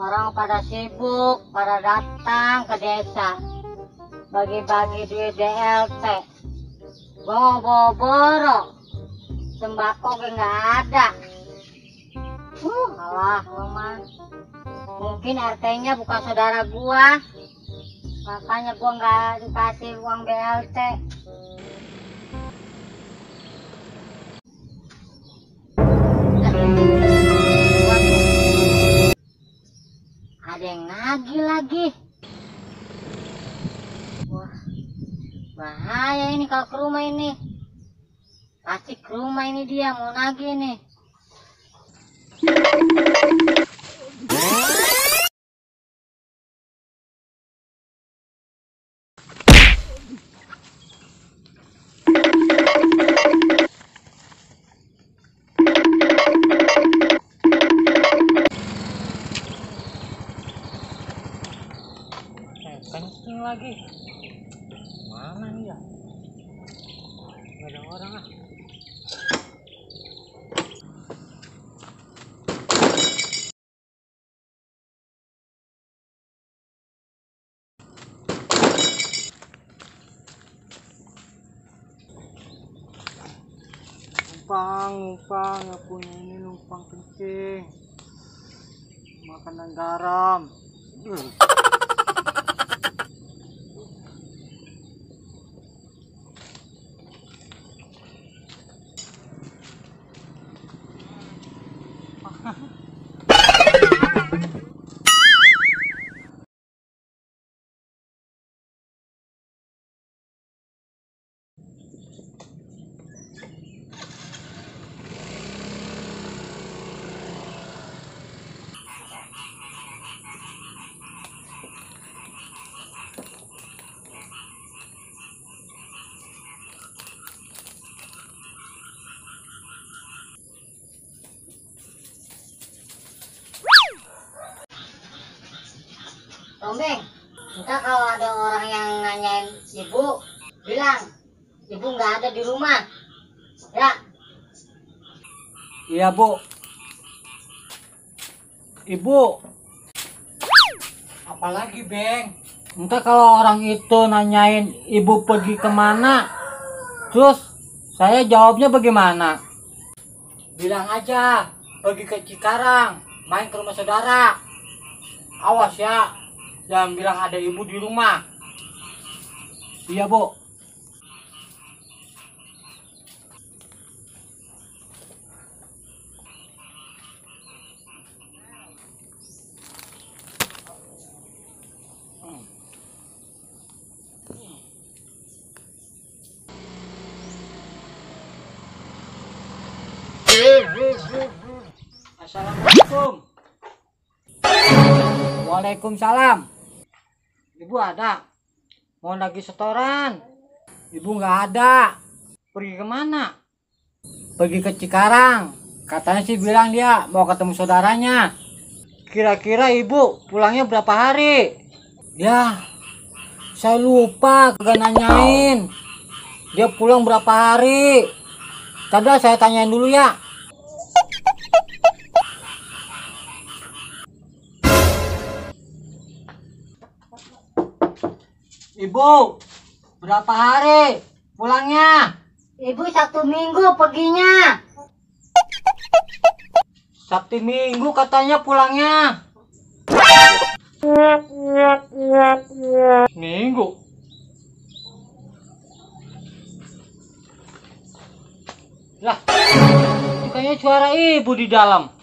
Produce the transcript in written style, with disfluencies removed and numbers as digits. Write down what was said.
Orang pada sibuk, pada datang ke desa, bagi-bagi duit BLT. Gua mau bawa borok, sembako gue nggak ada. Alah, mah. Mungkin RT-nya bukan saudara gua, makanya gua nggak dikasih uang BLT. Ada yang nagih lagi. Wah, bahaya ini kalau ke rumah ini. Pasti ke rumah ini dia mau nagih nih. Kencing lagi. Mana nih ya? Gak ada orang ah. Numpang, ya punya ini numpang kencing. Makanan garam. Tombeng, entah kalau ada orang yang nanyain ibu, bilang ibu nggak ada di rumah. Ya. Iya, Bu. Ibu. Apalagi, Beng? Entah kalau orang itu nanyain ibu pergi kemana, terus saya jawabnya bagaimana? Bilang aja, pergi ke Cikarang, main ke rumah saudara. Awas ya, jangan bilang ada ibu di rumah. Iya, Bu. Assalamualaikum. Waalaikumsalam. Ibu ada? Mau nagih setoran? Ibu nggak ada. Pergi kemana? Pergi ke Cikarang. Katanya sih bilang dia mau ketemu saudaranya. Kira-kira ibu pulangnya berapa hari? Ya, saya lupa kagak nanyain. Dia pulang berapa hari? Tadi saya tanyain dulu ya. Ibu, berapa hari pulangnya? Ibu 1 minggu perginya. Sabtu Minggu katanya pulangnya. Minggu. Lah, kayaknya suara ibu di dalam.